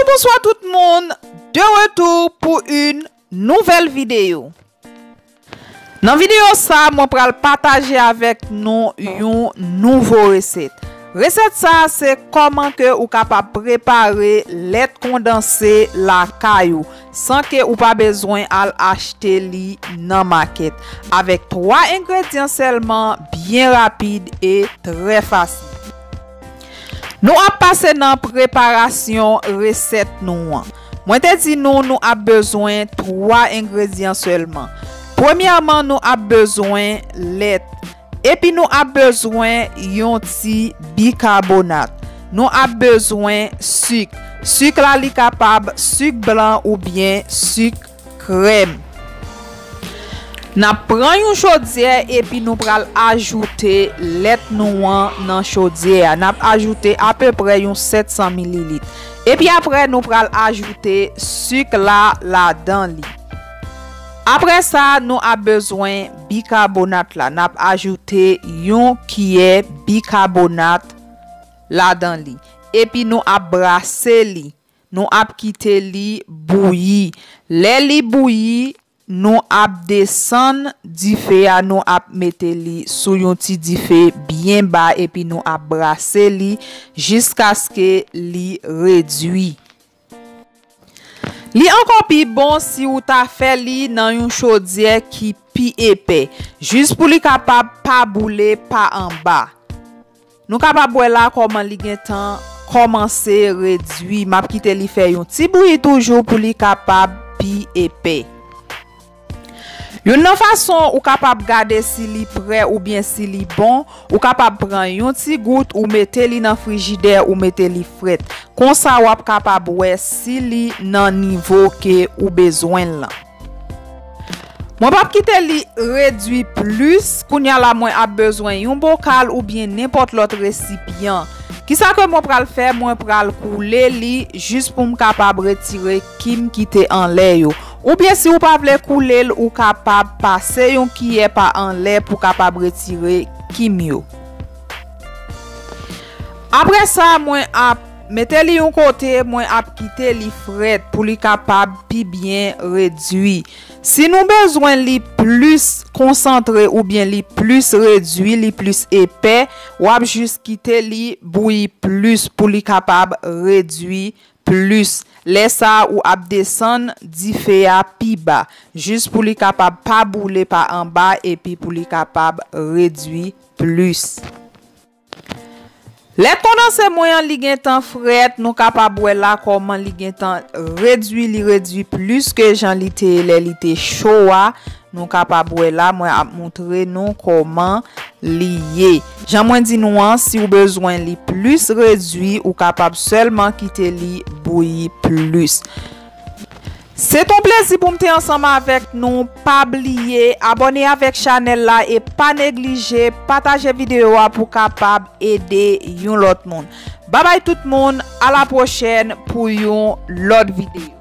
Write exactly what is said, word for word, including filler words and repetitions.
Bonswa tout moun, de retour pour une nouvelle vidéo. Nan videyo sa, mwen pral pataje avèk nou yon nouvo resèt. Resèt sa se kòman ke ou kapab prepare lèt kondanse lakay ou san ke ou pa bezwen al achte li nan makèt. Avèk twa engredyan sèlman, byen rapid e trè fasil. Nou ap pase nan preparasyon resèt nou an. Mwen te di nou, nou ap bezwen twa engredyan sèlman. Premyèman, nou ap bezwen lèt. Epi nou ap bezwen yon ti bikabonat. Nou ap bezwen sik. Sik la, li kapab sik blan oubyen sik krèm. N ap pran yon chodyè epi nou pral ajoute lèt nou an nan chodyè a. N ap ajoute apeprè yon sèt san mililit. Epi apre, nou pral ajoute sik la ladan li. Apre sa, nou ap bezwen bikabonat la. N ap ajoute yon kiyè bikabonat ladan li. Epi nou ap brase li. Nou ap kite li bouyi. Lè li bouyi, nou ap desann dife a, nou ap mete li sou yon ti dife byen ba, epi nou ap brase li jiskaske li redui. Li ankò pi bon si ou ta fè li nan yon chodyè ki pi epè, jis pou li kapab pa boule pa anba. Nou kapab wè la kòman li gentan kòmanse redui. M ap kite li fè yon ti bouyi toujou pou li kapab pi epè. Youn nan fason ou kapab gade si li prè oubyen si li bon, ou kapab pran yon ti gout, ou mete li nan frijidè, ou mete li frèt. Konsa, w ap kapab wè si li nan nivo ke ou bezwen l lan. Mwen p ap kite li redui plis. Kounye a la, mwen ap bezwen yon bokal oubyen nenpòt lòt resipyan. Kisa ke mwen pral fè? Mwen pral koule li jis pou m kapab retire kim ki te anlè yo. Oubyen si ou pa vle koule l, ou kapab pase yon kiyè pa anlè pou kapab retire kim yo. Apre sa, mwen ap mete li yon kote, mwen ap kite li frèt pou li kapab pi byen redui. Si nou bezwen li plis konsantre oubyen li plis redui, li plis epè, w ap jis kite li bouyi plis pou li kapab redui plis. Lè sa a, ou ap desann dife a pi ba, jis pou li kapab pa boule pa anba epi pou li kapab redui plis. Lèt kondanse mwen an, li gentan frèt, nou kapab wè la kòman li gentan redui, li redui plis ke jan li te ye lè li te cho a. Nou kapab wè la, mwen ap montre nou kòman li ye. Jan mwen di nou an, si w bezwen li plis redui, ou kapab sèlman kite li bouyi plis. Se t on plezi pou m te ansanm avèk nou. Pa bliye abòne avèk chanèl la e pa neglije pataje videyo a pou kapab ede yon lòt moun. Babay tout moun, a la pwochèn pou yon lòt videyo.